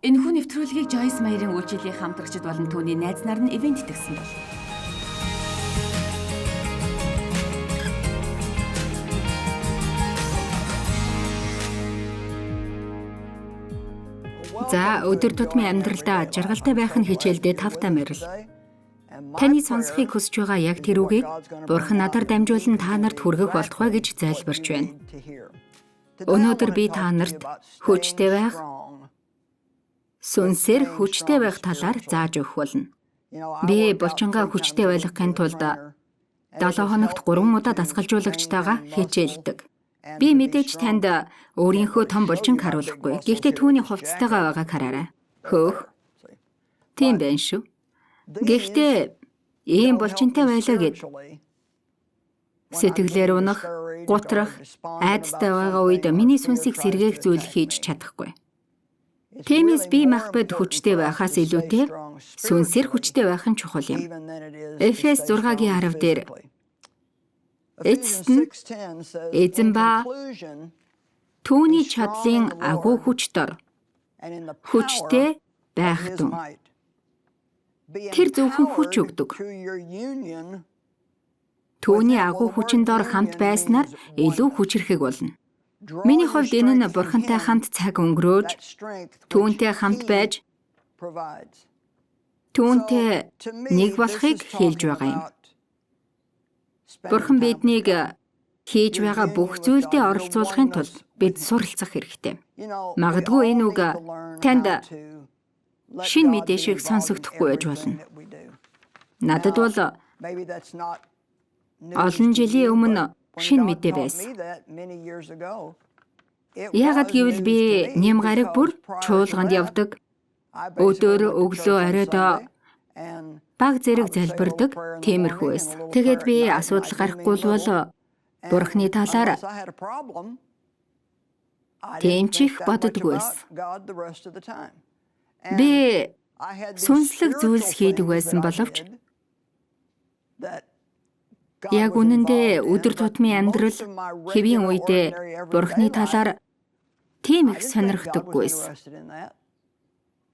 Энэхүү нэвтрүүлгийг Joyce Meyer-ийн үйлчлэлийн хамтрагчид болон түүний найз нар нь ивент тэгсэн бол. За, өдөр тутмын амьдралдаа жаргалтай байх нь хичээлдээ тавтай морил. Таны сонсохыг хүсэж байгаа яг тэр үгийг Бурхан надаар дамжуулан та нарт хүргэх болтугай гэж залбирч байна. Өнөөдөр би та нарт хүчтэй байх, сүнсээр хүчтэй байх талаар зааж өгөх болно. Би булчингаа хүчтэй байлгахын тулд 7 хоногт 3 удаа дасгалжуулагчтайгаа хичээлдэг. Би мэдээж танд өөрийнхөө том булчинг харуулахгүй. Гэхдээ түүний хувцастайгаа байгааг хараарай. Хөөх. Тийм байна шүү. Гэхдээ ийм булчинтай байлаа гэд сэтгэлээр унах, гутрах, айдастай байгаа үед миний сүнсийг сэргээх зүйл хийж чадахгүй. Тиймээс бие махбод хүчтэй байхаас илүүтэй сүнсээр хүчтэй байх нь чухал юм. Эфес 6-гийн 10 дээр эцэст нь эзэн ба түүний чадлын агуу хүч дор хүчтэй байх тун. Тэр зөвхөн хүч өгдөг. Түүний агуу хүчин дор хамт байснаар илүү хүчирхэг болно. Миний хувьд энэ нь Бурхантай хамт цаг өнгөрөөж, түүнтэй хамт байж, түүнтэй нэг болохыг хэлж байгаа юм. Бурхан биднийг хийж байгаа бүх зүйлдээ оролцуулахын тулд бид суралцах хэрэгтэй. Магадгүй энэ үг танд шинэ мэдээ шиг сонсогдохгүй байж болно. Надад бол олон жилийн өмнө шинэ мэдээ байсан. Яагаад гэвэл би нэм гараг бүр чуулганд явдаг. Өдөр өглөө оройд баг зэрэг залбирдаг тиймэрхүү байсан. Тэгээд би асуудал гарахгүй бол Бурхны талаар тийм ч их боддоггүй байсан. Би сүнслэг зүйлс хийдэг байсан боловч яг үнэндээ өдөр тутмын амьдрал хэвийн үедээ Бурхны талаар тийм их сонирхдаггүй байсан.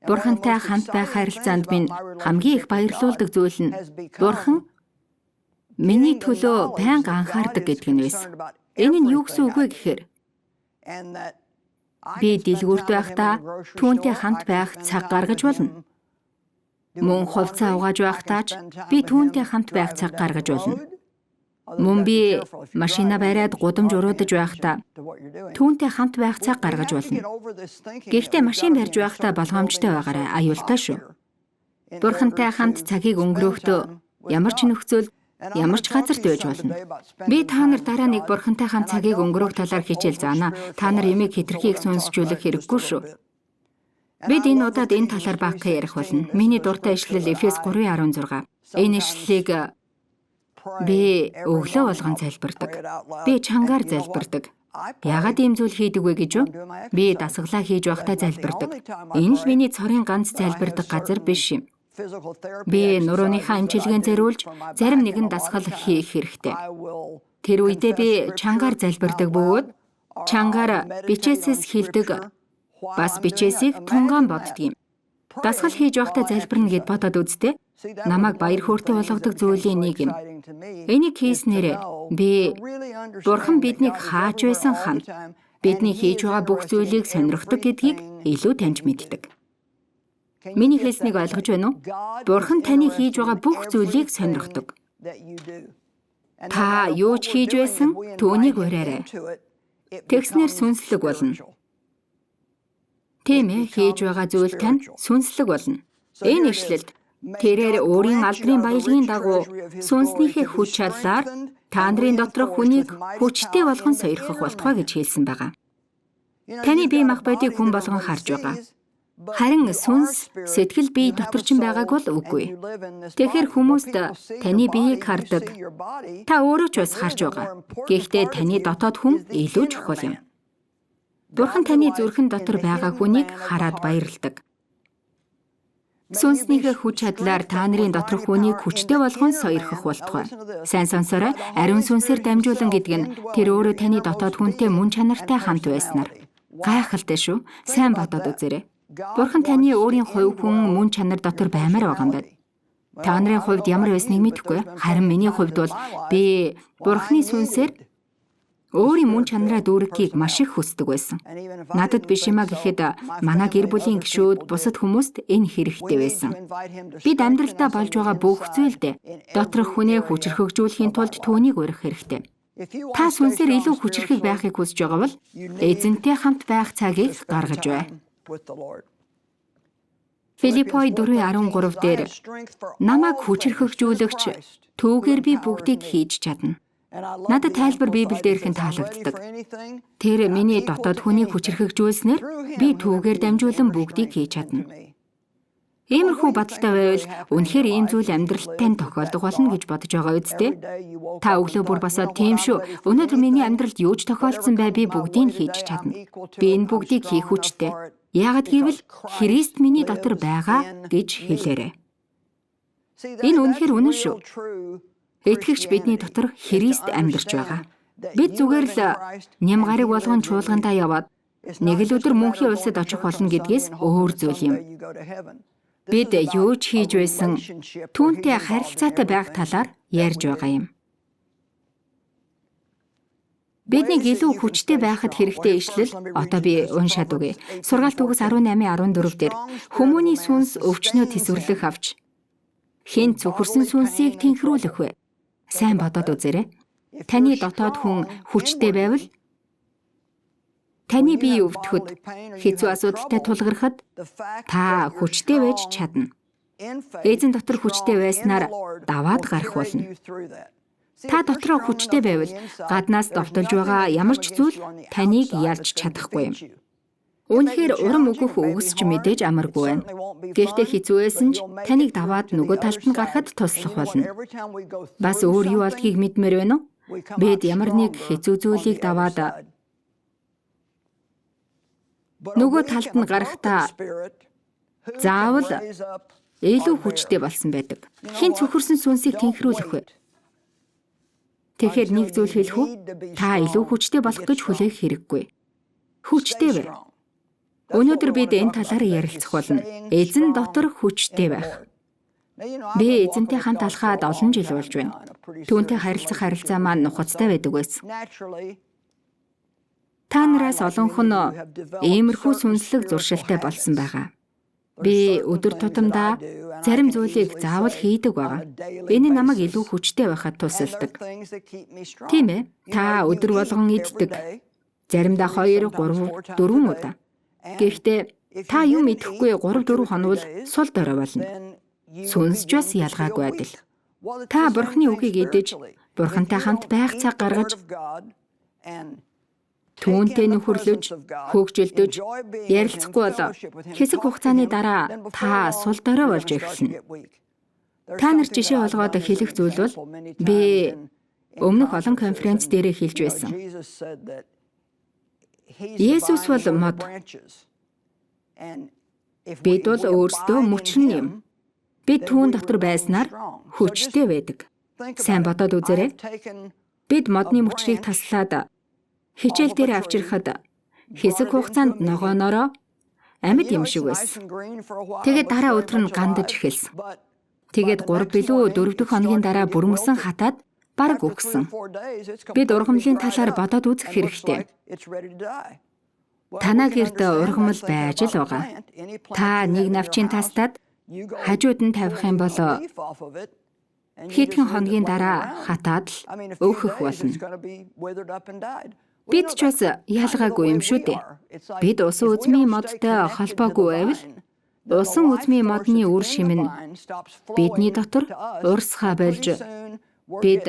Бурхантай хамт байх харилцаанд минь хамгийн их баярлуулдаг зүйл нь Бурхан миний төлөө байнга анхаардаг гэдэг нь байсан. Энэ нь юу гэсэн үг вэ гэхээр би дэлгүүрт байхдаа түүнтэй хамт байх цаг гаргаж болно. Мөн хувцас угааж байхдаа ч би түүнтэй хамт байх цаг гаргаж болно. Мөн би машина бариад гудамж уруудаж байхдаа түүнтэй хамт байх цаг гаргаж болно. Гэхдээ машин барьж байхдаа болгоомжтой байгаарай, аюултай шүү. Бурхантай хамт цагийг өнгөрөхдөө ямар ч нөхцөл, ямар ч газарт байж болно. Би та нар дараа нэг Бурхантай хамт цагийг өнгөрөөх талаар хичээл заана. Та нар ямиг хэтэрхий их сүнсжүүлэх хэрэггүй шүү. Бид энэ удаад энэ талаар багахан ярих болно. Миний дуртай ишлэл Эфес 3:16. Энэ ишлэлийг би өглөө болгон залбирдаг. Би чангаар залбирдаг. Яагаад ийм зүйл хийдэг вэ гэж үү? Би дасгалаа хийж байхдаа залбирдаг. Энэ л миний цорын ганц залбирдаг газар биш юм. Би нурууныхаа эмчилгээнд зориулж зарим нэгэн дасгал хийх хэрэгтэй. Тэр үедээ би чангаар залбирдаг бөгөөд чангаар бичээсээс хилдэг, бас бичээсийг тунгаан боддог юм. Дасгал хийж байхдаа залбирна гэд бодоод үзтээ. Намайг баяр хөөртэй болгодог зүйлийн нэг юм. Энийг хийснээр би Бурхан биднийг хааж байсан хан бидний хийж байгаа бүх зүйлийг сонирхдог гэдгийг илүү таньж мэддэг. Миний хэлснийг ойлгож байна уу? Бурхан таны хийж байгаа бүх зүйлийг сонирхдог. Та юу ч хийж байсан түүнийг уриарай. Тэгснээр сүнслэг болно. Тийм ээ, хийж байгаа зүйл тань сүнслэг болно. Энэ ишлэлд тэрээр өөрийн алдрын баялагын дагуу сүнснийхээ хүч чадлаар та нарын доторх хүнийг хүчтэй болгон сойрхох болтугай гэж хэлсэн байгаа. Таны бие махбодыг хүн болгон харж байгаа. Харин сүнс, сэтгэл бие дотор ч байгааг бол үгүй. Тэгэхээр хүмүүст таны биеийг хардаг. Та өөрөө ч бас харж байгаа. Гэхдээ таны дотоод хүн илүү чухал юм. Бурхан таны зүрхэн дотор байгаа хүнийг хараад баярладаг. Сүнснийхээ хүч чадлаар та нарын доторх хүнийг хүчтэй болгон сойрхох болтугай. Сайн сонсоорой, ариун сүнсээр дамжуулан гэдэг нь тэр өөрөө таны дотоод хүнтэй мөн чанартай хамт байснаар. Гайхалтай шүү. Сайн бодоод үзээрэй. Бурхан таны өөрийн хувь хүн мөн чанар дотор баймаар байгаа юм байна. Та нарын хувьд ямар байсныг мэдэхгүй. Харин миний хувьд бол би Бурханы сүнсээр өөрийн мөн чанараа дүүргэхийг маш их хүсдэг байсан. Надад биш юмаа гэхэд манай гэр бүлийн гишүүд бусад хүмүүст энэ хэрэгтэй байсан. Бид амьдралдаа болж байгаа бүх зүйлд доторх хүнээ хүчрхэгжүүлэхийн тулд түүнийг урих хэрэгтэй. Та сүнсээр илүү хүчрхэг байхыг хүсэж байгаа бол эзэнтэй хамт байх цагийг гаргаж бай. Филиппой 4:13 дээр намайг хүчрхэгжүүлэгч түүгээр би бүгдийг хийж чадна. Надад тайлбар Библиэл дээрх нь таалагддаг. Тэр миний дотоод хүнийг хүчрхэгжүүлснээр би түүгээр дамжуулан бүгдийг хийж чадна. Иймэрхүү бодолтой байвал үнэхээр ийм зүйл амьдралд тань тохиолдох болно гэж бодож байгаа үсттэй. Та өглөө бүр босоод тийм шүү. Өнөөдөр миний амьдралд юу ч тохиолдсон бай би бүгдийг хийж чадна. Би энэ бүгдийг хийх хүчтэй. Яагаад гэвэл Христ миний дотор байгаа гэж хэлээрэй. Энэ үнэхээр үнэн шүү. Итгэгч бидний дотор Христ амьдарч байгаа. Бид зүгээр л ням гариг болгон чуулгандаа яваад нэг л өдөр мөнхийн улсад очих болно гэдгээс өөр зүйл юм. Бид юу ч хийж байсан түүнтэй харилцаатай байх талаар ярьж байгаа юм. Биднийг илүү хүчтэй байхад хэрэгтэй ишлэл одоо би уншаад өгье. Сургаалт үгс 18:14 дээр хүмүүний сүнс өвчнөө тэсвэрлэх авч хэн цөхөрсөн сүнсийг тэнхрүүлэх вэ? Сайн бодоод үзээрэй. Таны дотоод хүн хүчтэй байвал таны бие өвдөхөд, хэцүү асуудалтай тулгархад та хүчтэй байж чадна. Эзэн дотор хүчтэй байснаар даваад гарах болно. Та дотроо хүчтэй байвал гаднаас довтолж байгаа ямар ч зүйл таныг ялж чадахгүй юм. Үнэхээр урам өгөх үгс ч мэдээж амаргүй байна. Гэхдээ хэцүү байсан ч таныг даваад нөгөө талд нь гарахад туслах болно. Бас өөр юу болдгийг мэдмээр байна уу? Бид ямар нэг хэцүү зүйлийг даваад нөгөө талд нь гарахдаа заавал илүү хүчтэй болсон байдаг. Хэн цөхөрсөн сүнсийг тэнхрүүлэх вэ? Тэгэхээр нэг зүйл хэлэх үү? Та илүү хүчтэй болох гэж хүлээх хэрэггүй. Хүчтэй бай. Өнөөдөр бид энэ талаар ярилцах болно. Эзэн дотор хүчтэй байх. Би эзэнтэй хамт алхаад олон жил болж байна. Түүнтэй харилцах харилцаа маань нухацтай байдаг байсан. Та нараас олонх нь иймэрхүү сүнслэг зуршилтай болсон байгаа. Би өдөр тутамдаа зарим зүйлийг заавал хийдэг байгаа. Энэ нь намайг илүү хүчтэй байхад тусалдаг. Тийм ээ. Та өдөр болгон иддэг. Заримдаа 2, 3, 4 удаа. Гэхдээ та юм идэхгүй 3 4 хоног сул дорой болно. Сүнс ч бас ялгаагүй адил. Та Бурхны үгийг идэж, Бурхантай хамт байх цаг гаргаж, түүнтэй нөхөрлөж, хөгжилдөж, ярилцахгүй бол хэсэг хугацааны дараа та сул дорой болж эхэлнэ. Та нар жишээ олгоод хэлэх зүйл бол би өмнөх олон конференц дээрээ хэлж байсан. Есүс бол мод. Бид бол өөрсдөө мөчрөн юм. Бид түүн дотор байснаар хүчтэй байдаг. Сайн бодоод үзээрэй. Бид модны мөчрийг таслаад хичээл дээр авчирхад хэсэг хугацаанд ногооноороо амьд юм шиг байсан. Тэгээд дараа өдөр нь гандаж эхэлсэн. Тэгээд 3 билүү 4 дэх хоногийн дараа бүрмөсөн хатаад бараг үхсэн. Бид ургамлын талаар бодоод үзэх хэрэгтэй. Танаа гэрт ургамал байж л байгаа. Та нэг навчийн тастад хажууд нь тавих юм бол хэдхэн хоногийн дараа хатаад л өөхөх болно. Бид ч бас ялгаагүй юм шүү дээ. Бид усан үзмийн модтой холбоогүй байвал усан үзмийн модны үр шим нь бидний дотор урсгаа болж бид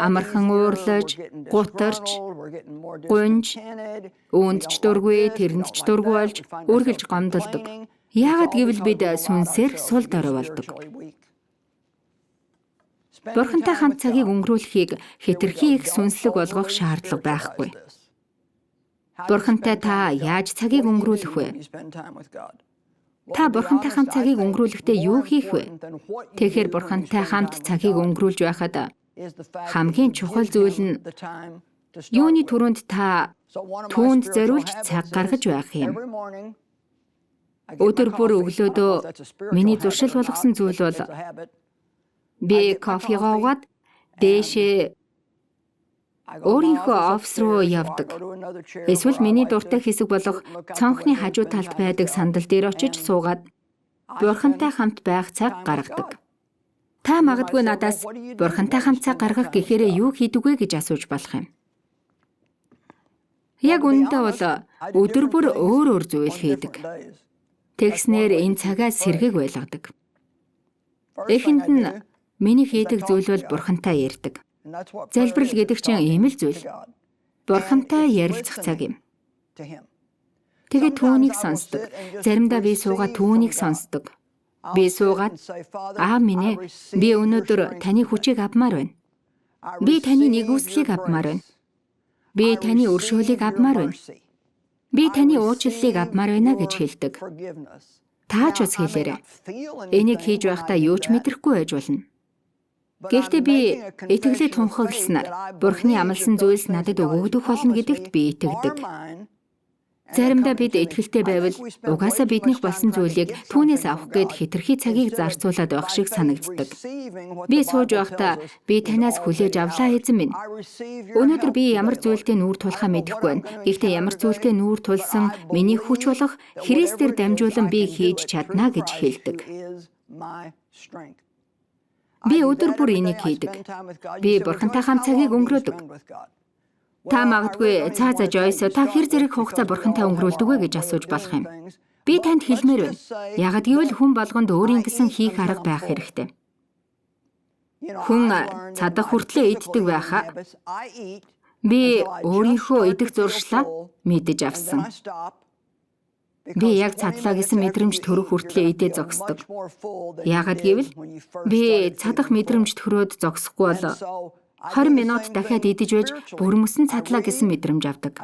амархан уурлаж, гутарч, гунж, үүнд ч дургүй, тэрэнд ч дургүй болж үргэлж гомдолдог. Яагаад гэвэл бид сүнсээр сул дорой болдог. Бурхантай хамт цагийг өнгөрүүлэхийг хэтэрхий их сүнслэг болгох шаардлага байхгүй. Бурхантай та яаж цагийг өнгөрүүлэх вэ? Та Бурхантай хамт цагийг өнгөрүүлэхдээ юу хийх вэ? Тэгэхээр Бурхантай хамт цагийг өнгөрүүлж байхад хамгийн чухал зүйл нь юуны түрүүнд та түүнд зориулж цаг гаргаж байх юм. Өдөр бүр өглөөдөө миний зуршил болгосон зүйл бол би кофегоо уугаад дээшээ өөрийнхөө офис руу явдаг. Эсвэл миний дуртай хэсэг болох цонхны хажуу талд байдаг сандал дээр очиж суугаад Бурхантай хамт байх цаг гаргадаг. Та магадгүй надаас Бурхантай хамт цаг гаргах гэхээрээ юу хийдэг вэ гэж асууж болох юм. Яг үнэндээ бол өдөр бүр өөр өөр зүйл хийдэг. Тэгснээр энэ цагаа сэргээг байлгадаг. Эхэнд нь миний хийдэг зүйл бол Бурхантай ярьдаг. Залбирал гэдэг чинь ийм л зүйл. Бурхантай ярилцах цаг юм. Тэгээд түүнийг сонсдог. Заримдаа би суугаад түүнийг сонсдог. Би суугаад, "Аав минь ээ, би өнөөдөр таны хүчийг авмаар байна. Би таны нигүүлслийг авмаар байна. Би таны өршөөлийг авмаар байна. Би таны уучлалыг авмаар байна" гэж хэлдэг. Та ч бас хэлээрэй. Энийг хийж байхдаа юу ч мэдрэхгүй байж болно. Гэхдээ би итгэлээ тунхагласнаар Бурхны амласан зүйлс надад өгөгдөх болно гэдэгт би итгэдэг. Заримдаа бид итгэлтэй байвал угаасаа биднийх болсон зүйлийг түүнээс авах гээд хэтэрхий цагийг зарцуулаад байх шиг санагддаг. Би сууж байхдаа би танаас хүлээж авлаа эзэн минь. Өнөөдөр би ямар зүйлтэй нүүр тулахаа мэдэхгүй байна. Гэхдээ ямар зүйлтэй нүүр тулсан миний хүч болох Христээр дамжуулан би хийж чадна гэж хэлдэг. Би өдөр бүр энийг хийдэг. Би Бурхантай хамт цагийг өнгөрөөдөг. Та магадгүй цаа за Жойс та хэр зэрэг хугацаа Бурхантай өнгөрүүлдэг вэ гэж асууж болох юм. Би танд хэлмээр байна. Ягд гэвэл хүн болгонд өөрийн гэсэн хийх арга байх хэрэгтэй. Хүн цадах хүртлээ иддэг байхаа. Би өөрийнхөө идэх зуршлаа мэдэж авсан. Би яг цадлаа гэсэн мэдрэмж төрөх хүртлээ идээ зогсдог. Яагаад гэвэл би цадах мэдрэмж төрөөд зогсохгүй бол 20 минут дахиад идэж байж бүрмөсөн цадлаа гэсэн мэдрэмж авдаг.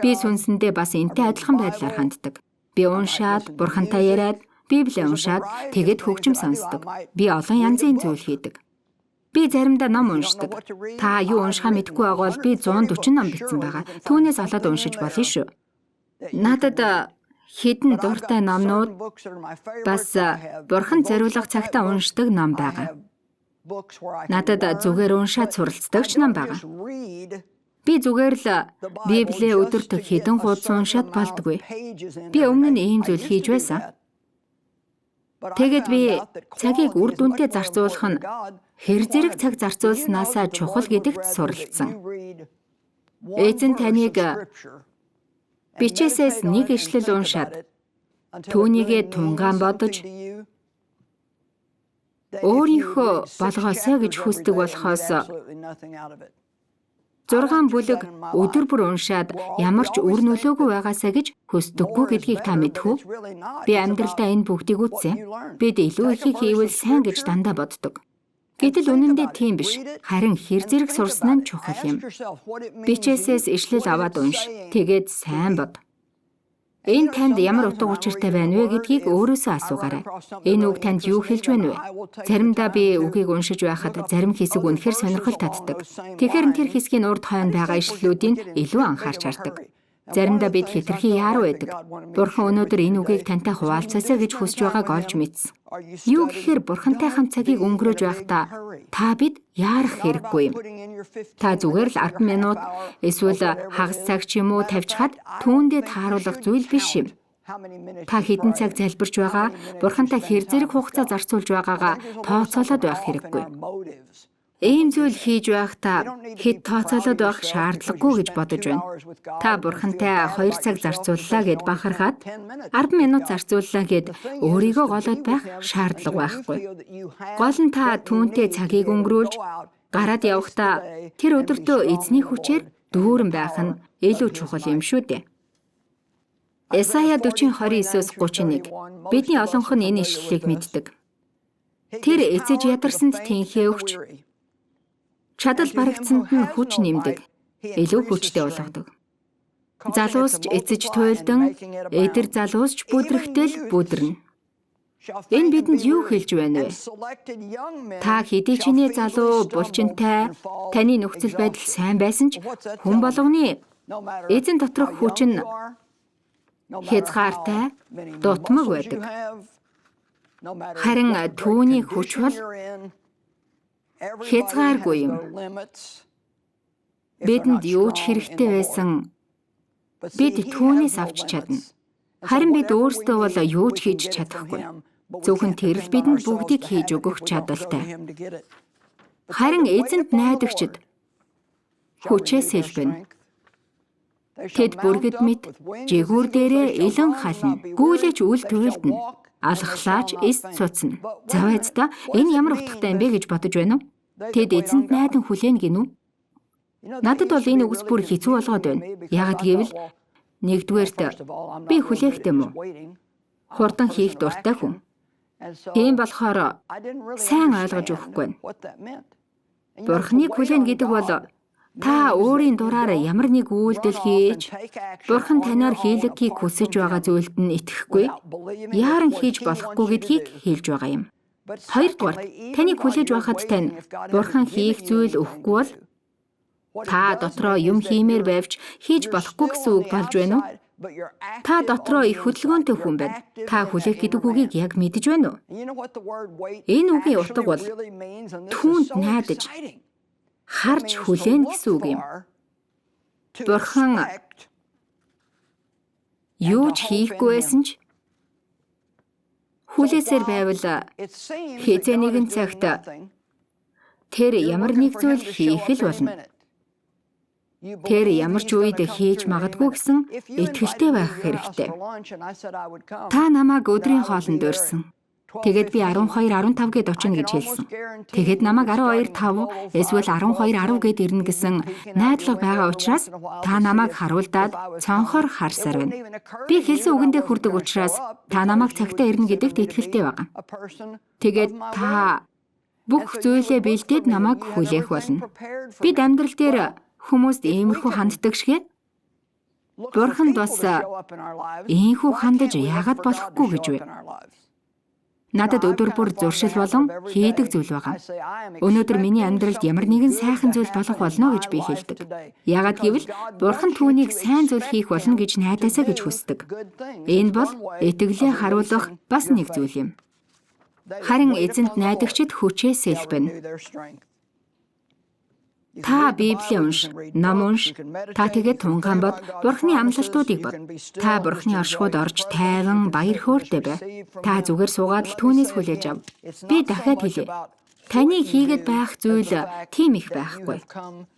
Би сүнсэндээ бас энтэй адилхан байдлаар ханддаг. Би уншаад, Бурхантай яриад, Библийг уншаад тэгэд хөгжим сонсдог. Би олон янзын зүйл хийдэг. Би заримдаа ном уншдаг. Та юу уншихаа мэдэхгүй байгаа бол би 140 ном бичсэн байгаа. Түүнээс олоод уншиж болно шүү. Надад хэдэн дуртай номнууд бас Бурхан зориулах цагтаа уншдаг ном байгаа. Надад зүгээр уншаад суралцдаг ч ном байгаа. Би зүгээр л Библийг өдөрт хэдэн хуудас уншаад болдгүй. Би өмнө нь ийм зүйл хийж байсан. Тэгээд би цагийг үр дүнтэй зарцуулах нь хэр зэрэг цаг зарцуулснаасаа чухал гэдэгт суралцсан. Эзэн таныг бичээсээс нэг ишлэл уншаад түүнийгээ тунгаан бодож өөрийнхөө болгоосой гэж хүсдэг болохоос 6 бүлэг өдөр бүр уншаад ямар ч үр нөлөөгүй байгаасаа гэж хүсдэггүй гэдгийг та мэдэх үү? Би амьдралдаа энэ бүгдийг үзсэн. Бид илүү ихийг хийвэл сайн гэж дандаа боддог. Гэтэл үнэндээ тийм биш. Харин хэр зэрэг сурсан нь чухал юм. Бичээсээс ишлэл аваад унш. Тэгээд сайн бод. Энэ танд ямар утга учиртай байна вэ гэдгийг өөрөөсөө асуугаарай. Энэ үг танд юу хэлж байна вэ? Заримдаа би үгийг уншиж байхад зарим хэсэг үнэхээр сонирхол татдаг. Тэгэхээр тэр хэсгийн урд хойно байгаа ишлэлүүдийг илүү анхаарч хардаг. Заримдаа бид хэтэрхий яаруу байдаг. Бурхан өнөөдөр энэ үгийг тантай хуваалцаасай гэж хүсэж байгааг олж мэдсэн. Юу гэхээр Бурхантай хамт цагийг өнгөрөөж байхдаа та бид яарах хэрэггүй юм. Та зүгээр л 10 минут эсвэл хагас цаг ч юм уу тавьчихад түүндээ тааруулах зүйл биш юм. Та хэдэн цаг залбирч байгаа, Бурхантай хэр зэрэг хугацаа зарцуулж байгаагаа тооцоолоод байх хэрэггүй. Ийм зүйл хийж байхдаа хэд тооцоолоод байх шаардлагагүй гэж бодож байна. Та Бурхантай 2 цаг зарцууллаа гэд бахархаад 10 минут зарцууллаа гэд өөрийгөө голоод байх шаардлага байхгүй. Гол нь та түүнтэй цагийг өнгөрүүлж гараад явахдаа тэр өдөртөө эзний хүчээр дүүрэн байх нь илүү чухал юм шүү дээ. Исая 40:29-31. Бидний олонх нь энэ ишлэлийг мэддэг. Тэр эцэж ядарсанд тэнхээ өгч чадал барагдсанд нь хүч нэмдэг, илүү хүчтэй болгодог. Залуус ч эцэж туйлдан, эдэр залуус ч бүдрэхтэл бүдэрнэ. Энэ бидэнд юу хэлж байна вэ? Та хэдий ч нэ залуу, булчинтай, таны нөхцөл байдал сайн байсан ч хүн болгоны эзэн доторх хүч нь Хязгаартай, дутмаг байдаг. Харин түүний хүч бол хязгааргүй юм. Бидэнд юу ч хэрэгтэй байсан бид түүнээс авч чадна. Харин бид өөрсдөө бол юу ч хийж чадахгүй. Зөвхөн тэр л бидэнд бүгдийг хийж өгөх чадaltaй. Харин эзэнд найдагчид хүчээ сэлбэнэ. Тэд бүргэд мэт жигүүр дээрээ илэн хална. Гүйлээч үл туйлдна. Алхлаач эс цуцна. Завайцдаа энэ ямар утгатай юм бэ гэж бодож байна уу? Тэд эзэнд найдан хүлээн гинүү? Надад бол энэ үгс бүр хэцүү болгоод байна. Яагаад гэвэл нэгдүгээрт би хүлээхтэй юм уу? Хурдан хийх дуртай хүн. Тийм болохоор сайн ойлгож өгөхгүй байна. Бурхныг хүлээн гэдэг бол та өөрийн дураар ямар нэг үйлдэл хийж, Бурхан танаар хийлгэхийг хүсэж байгаа зүйлд нь итгэхгүй, яаран хийж болохгүй гэдгийг хэлж байгаа юм. Хоёрдугаар, таныг хүлээж байхад тань Бурхан хийх зүйл өгөхгүй бол та дотроо юм хиймээр байвч хийж болохгүй гэсэн үг болж байна уу? Та дотроо их хөдөлгөөнтэй хүн байна. Та хүлээх гэдэг үгийг яг мэдэж байна уу? Энэ үгийн утга бол түүнд найдаж, харж хүлээн гэсэн үг юм. Бурхан юу ч хийхгүй байсан ч хүлээсээр байвал хэзээ нэгэн цагт тэр ямар нэг зүйл хийх л болно. Тэр ямар ч үед хийж магадгүй гэсэн итгэлтэй байх хэрэгтэй. Та намайг өдрийн хоолнд урьсан. Тэгээд би 12:15 гээд очино гэж хэлсэн. Тэгэхэд намайг 12:05 эсвэл 12:10 гээд ирнэ гэсэн найдлага байгаа учраас та намайг харуулдаад цонхоор харсаар байна. Би хэлсэн үгэндээ хүрдэг учраас та намайг цагтаа ирнэ гэдэгт итгэлтэй байгаа. Тэгээд та бүх зүйлээ бэлдээд намайг хүлээх болно. Бид амьдрал дээр хүмүүст иймэрхүү ханддаг шигэ Бурханд бас ийхүү хандаж яагаад болохгүй гэж вэ? Надад өдөр бүр зуршил болон хийдэг зүйл байгаа. Өнөөдөр миний амьдралд ямар нэгэн сайхан зүйл болох болно гэж би хэлдэг. Яагаад гэвэл Бурхан түүнийг сайн зүйл хийх болно гэж найдаасаа гэж хүсдэг. Энэ бол итгэлээ харуулах бас нэг зүйл юм. Харин эзэнд найдагчид хүчээ сэлбэнэ. Та Библийг унш, ном унш, та тэгээд тунгаан бод, Бурхны амлалтуудыг бод. Та Бурхны оршихуйд орж тайван баяр хөөртэй бай. Та зүгээр суугаад л түүнээс хүлээж ав. Би дахиад хэлье. Таны хийгээд байх зүйл тийм их байхгүй.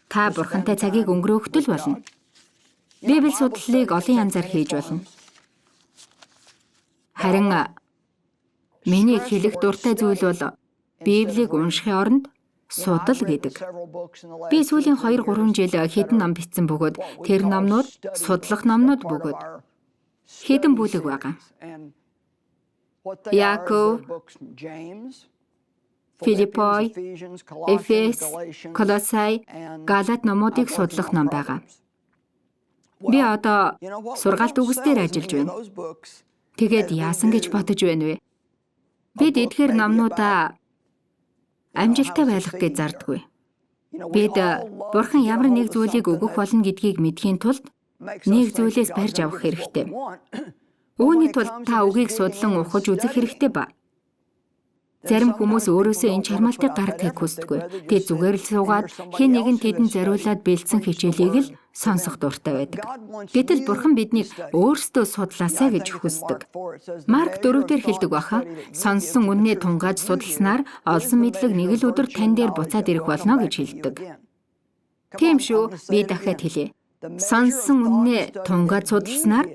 Та Бурхантай цагийг өнгөрөөхтөл болно. Библи судлалыг олон янзаар хийж болно. Харин миний хэлэх дуртай зүйл бол Библийг уншихын оронд судал гэдэг. Би сүүлийн 2-3 жил хэдэн ном бичсэн бөгөөд тэр номнууд судлах номнууд бөгөөд хэдэн бүлэг байгаа. Яаков, Филиппой, Эфес, Колосай, Галат номуудыг судлах ном байгаа. Би одоо сургаалт үгс дээр ажиллаж байна. Тэгээд яасан гэж бодож байна вэ? Бид эдгээр номнуудаа амжилттай байх гэж зардаггүй. Бид Бурхан ямар нэг зүйлийг өгөх болно гэдгийг мэдэхийн тулд нэг зүйлээс барьж авах хэрэгтэй. Үүний тулд та үгийг судлан ухаж үзэх хэрэгтэй ба. Зарим хүмүүс өөрөөсөө энэ чармаалтыг гаргахыг хүсдэггүй. Тэд зүгээр л суугаад хэн нэгэн тэдэнд зориулаад бэлдсэн хичээлийг л сонсох дуртай байдаг. Гэтэл Бурхан биднийг өөрсдөө судлаасай гэж хүсдэг. Марк 4-р хэлдэг баха. Сонссон үннээ тунгааж судалснаар олсон мэдлэг нэг л өдөр тань дээр буцаад ирэх болно гэж хэлдэг. Тийм шүү, би дахиад хэлье. Сонссон үннээ тунгааж судалснаар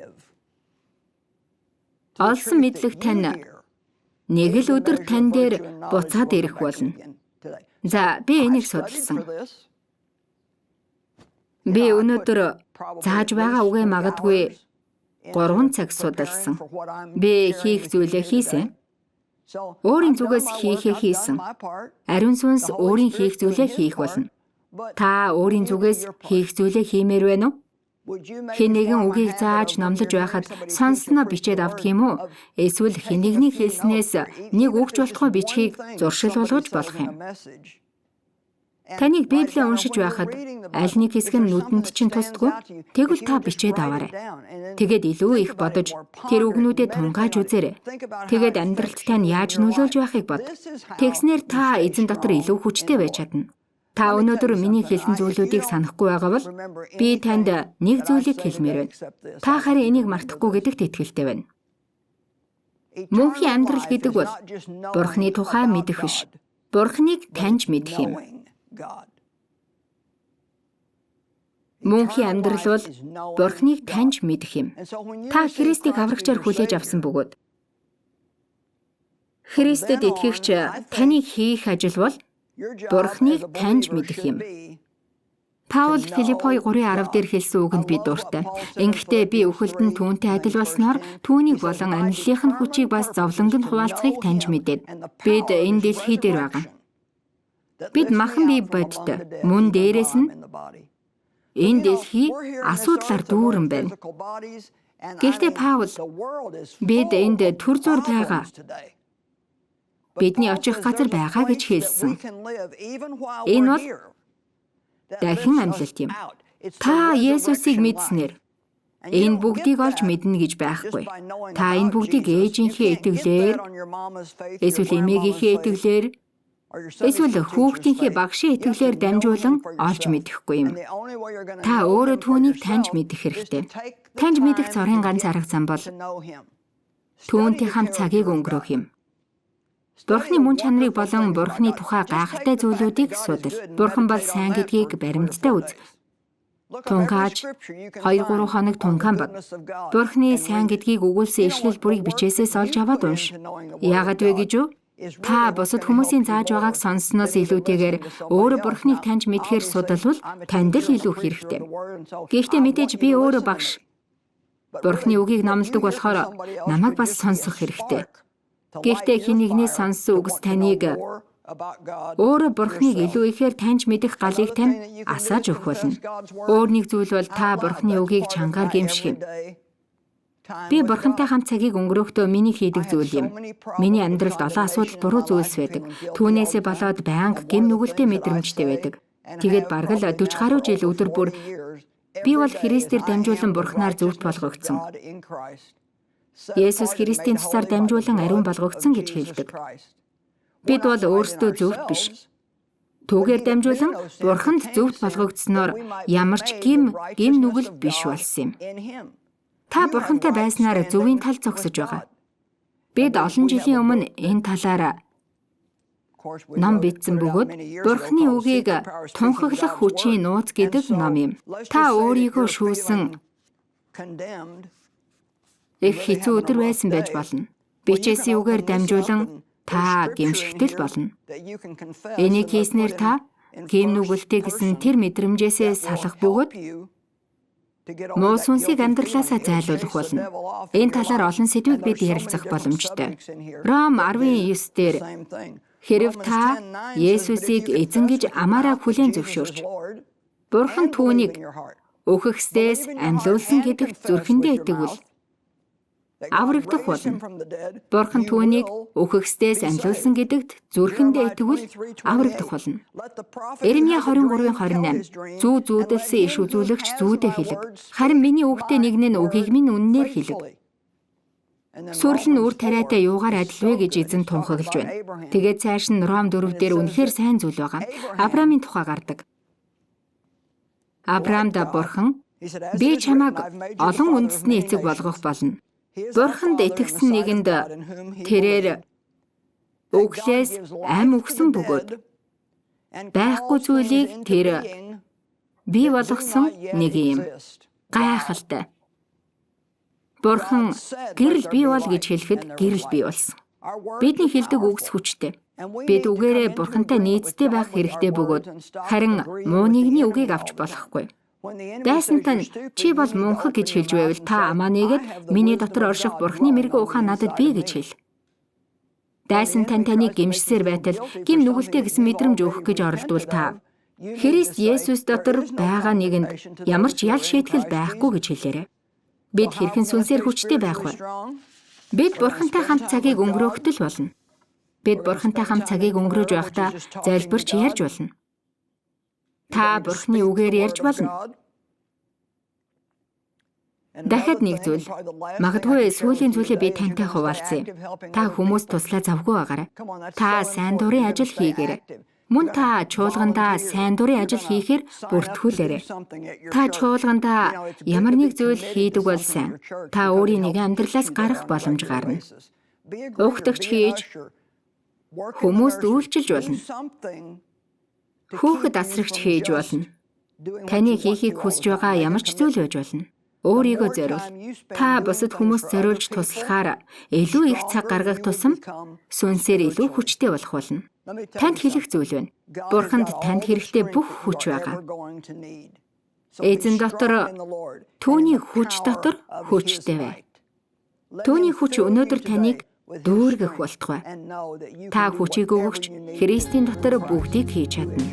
олсон мэдлэг тань нэг л өдөр тань дээр буцаад ирэх болно. За, би энийг судалсан. Би өнөөдөр зааж байгаа үгээ магадгүй 3 цаг судалсан. Би хийх зүйлээ хийсэн. Өөрийн зүгээс хийхээ хийсэн. Ариун сүнс өөрийн хийх зүйлээ хийх болно. Та өөрийн зүгээс хийх зүйлээ хиймээр байна уу? Хэн нэгэн үгийг зааж номлож байхад сонссноо бичээд авдаг юм уу? Эсвэл хэн нэгний хэлснээс нэг үг ч болтугай бичгийг зуршил болгож болох юм. Таныг Библийг уншиж байхад аль нэг хэсэг нь нүдэнд чинь тусдаггүй. Тэгвэл та бичээд аваарай. Тэгээд илүү их бодож тэр үгнүүдэд тунгааж үзээрэй. Тэгээд амьдралд тань яаж нөлөөлж байхыг бод. Тэгснээр та эзэн дотор илүү хүчтэй байж чадна. Та өнөөдөр миний хэлсэн зүйлүүдийг санахгүй байгаа бол би танд нэг зүйлийг хэлмээр байна. Та харин энийг мартахгүй гэдэгт итгэлтэй байна. Мөнхийн амьдрал гэдэг бол Бурхны тухай мэдэх биш. Бурхныг таньж мэдэх юм. Мөнхийн амьдрал бол Бурхныг таньж мэдэх юм. Та Христийг аврагчаар хүлээж авсан бөгөөд Христэд итгэгч таны хийх ажил бол Бурхныг таньж мэдэх юм. Паул Филиппой 3:10 дээр хэлсэн үгэнд би дуртай. Ингэхдээ би үхэлд нь түүнтэй адил болсноор түүнийг болон амьдлынх нь хүчийг бас зовлонг нь хуваалцахыг таньж мэдээд. Бид энэ дэлхий дээр байгаа. Бид махан бие бодит, мөн дээрээс нь энэ дэлхий асуудлаар дүүрэн байна. Гэхдээ Паул бид энд төр зуур байгаа. Бидний очих газар байгаа гэж хэлсэн. Энэ бол дахин амьлалт юм. Та Есүсийг мэдснээр энэ бүгдийг олж мэднэ гэж байхгүй. Та энэ бүгдийг ээжийнхээ итгэлээр, эсвэл эмээгийнхээ итгэлээр, эсвэл хүүхдийнхээ багшийн итгэлээр дамжуулан олж мэдэхгүй юм. Та өөрөө түүнийг таньж мэдэх хэрэгтэй. Таньж мэдэх цорын ганц арга зам бол түүнтэй хамт цагийг өнгөрөөх юм. Бурхны мөн чанарыг болон Бурхны тухай гайхалтай зүйлүүдийг судал. Бурхан бол сайн гэдгийг баримттай үз. Тунгааж 2-3 хоног тунгаан бод. Бурхны сайн гэдгийг өгүүлсэн ишлэл бүрийг бичээсээс олж аваад унш. Яагаад вэ гэж юу? Та бусад хүмүүсийн зааж байгааг сонссоноос илүүтэйгээр өөрөө Бурхныг таньж мэдхээр судалвал танд л илүү хэрэгтэй. Гэхдээ мэдээж би өөрөө багш. Бурхны үгийг номлодог болохоор намайг бас сонсох хэрэгтэй. Гэхдээ хэн нэгнээс сонссон үгс таныг өөрөө Бурхныг илүү ихээр таньж мэдэх галыг тань асааж өгөх болно. Өөр нэг зүйл бол та Бурхны үгийг чангаар гэмших юм. Би Бурхантай хамт цагийг өнгөрөхдөө миний хийдэг зүйл юм. Миний амьдралд олон асуудал буруу зүйлс байдаг. Түүнээсээ болоод байнга гэм нүгэлтэй мэдрэмжтэй байдаг. Тэгээд бараг л 40 гаруй жил өдөр бүр би бол Христээр дамжуулан Бурхнаар зөвхт болгогдсон. Есүс Христийн тусаар дамжуулан ариун болгогдсон гэж хэлдэг. Бид бол өөрсдөө зөвхт биш. Түүгээр дамжуулан Бурханд зөвхт болгогдсноор ямар ч гэм нүгэл биш болсон юм. Та Бурхантай байснаар зөвийн тал зогсож байгаа. Бид олон жилийн өмнө энэ талаар ном бичсэн бөгөөд Бурхны үгийг тунхаглах хүчийн нууц гэдэг ном юм. Та өөрийгөө шүүсэн их хэцүү өдөр байсан байж болно. Бичээсийн үгээр дамжуулан та гэмшигтэл болно. Энийг хийснээр та гэм нүгэлтэй гэсэн тэр мэдрэмжээсээ салах бөгөөд муу сүнсийг амьдралаасаа зайлуулах болно. Энэ талаар олон сэдвийг бид ярилцах боломжтой. Ром 10:9 дээр хэрв та Есүсийг эзэн гэж амаараа хүлээн зөвшөөрч Бурхан түүнийг үхэхсдээс амьлуулсан гэдэгт зүрхэндээ итгэвэл аврагдах болно. Бурхан түүнийг үхэхсдээс амьлуулсан гэдэгт зүрхэндээ итгэвэл аврагдах болно. Иремья 23:28 Зүү зүүдэлсэн иш үзүүлэгч зүүдээ хэлэг. Харин миний үгтэй нэг нь үгийг минь үннээр хэлэг. Сүрэл нь үр тариатай юугаар адил вэ гэж эзэн тунхаглаж байна. Тэгээд цааш нь Ром 4 дээр үнэхээр сайн зүйл байгаа. Авраамийн тухай гардаг. Авраамд Бурхан би чамайг олон үндэсний эцэг болгох болно. Бурханд итгэсэн нэгэнд тэрээр үхлээс ам өгсөн бөгөөд байхгүй зүйлийг тэр бий болгосон нэг юм. Гайхалтай. Бурхан гэрэл бий бол гэж хэлэхэд гэрэл бий болсон. Бидний хэлдэг үгс хүчтэй. Бид үгээрээ Бурхантай нийцтэй байх хэрэгтэй бөгөөд харин муу нэгний үгийг авч болохгүй. Дайсантай нь чи бол мунхаг гэж хэлж байвал та амаа нээгээд миний дотор орших Бурхны мэрэгэн ухаан надад бий гэж хэл. Дайсантай таныг гэмшсээр байтал гэм нүгэлтэй гэсэн мэдрэмж өгөх гэж оролдвол та Христ Есүс дотор байгаа нэгэнд ямар ч ял шийтгэл байхгүй гэж хэлээрэй. Бид хэрхэн сүнсээр хүчтэй байх вэ? Бид Бурхантай хамт цагийг өнгөрөөхтөл болно. Бид Бурхантай хамт цагийг өнгөрөөж байхдаа залбирч ярьж болно. Та Бурхны үгээр ярьж болно. Дахиад нэг зүйл, магадгүй сүүлийн зүйлээ би тантай хуваалцъя. Та хүмүүст туслаа завгүй байгаарай. Та сайн дурын ажил хийгээрэй. Мөн та чуулгандаа сайн дурын ажил хийхээр бүртгүүлээрэй. Та чуулгандаа ямар нэг зүйл хийдэг бол сайн. Та өөрийн нэгэн амьдралаас гарах боломж гарна. Угтагч хийж хүмүүст үйлчилж болно. Хүүхэд асрагч хийж болно. Таны хийхийг хүсэж байгаа ямар ч зүйл байж болно. Өөрийгөө зориул. Та бусад хүмүүст зориулж туслахаар илүү их цаг гаргах тусам сүнсээр илүү хүчтэй болох болно. Танд хэлэх зүйл байна. Бурханд танд хэрэгтэй бүх хүч байгаа. Эзэн дотор түүний хүч дотор хүчтэй бай. Түүний хүч өнөөдөр таныг дүүргэх болтугай. Та хүчийг өгөгч Христийн дотор бүгдийг хийж чадна.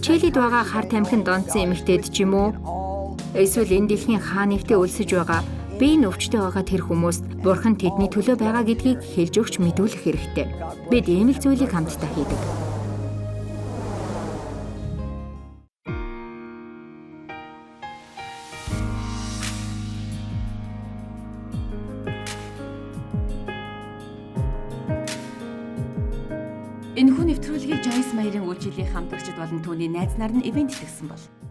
Чилид байгаа хар тамхинд донтсон эмэгтэйд ч юм уу эсвэл энэ дэлхийн хаа нэгтээ өлсөж байгаа бие нүвчтэй байгаа тэр хүмүүст Бурхан тэдний төлөө байгаа гэдгийг хэлж өгч мэдүүлэх хэрэгтэй. Бид ийм л зүйлийг хамтдаа хийдэг. Энэхүү нэвтрүүлгийг Joyce Meyer-ийн үйлчлэлийн хамтрагчид болон түүний найз нар нь ивээн тэтгэсэн бол.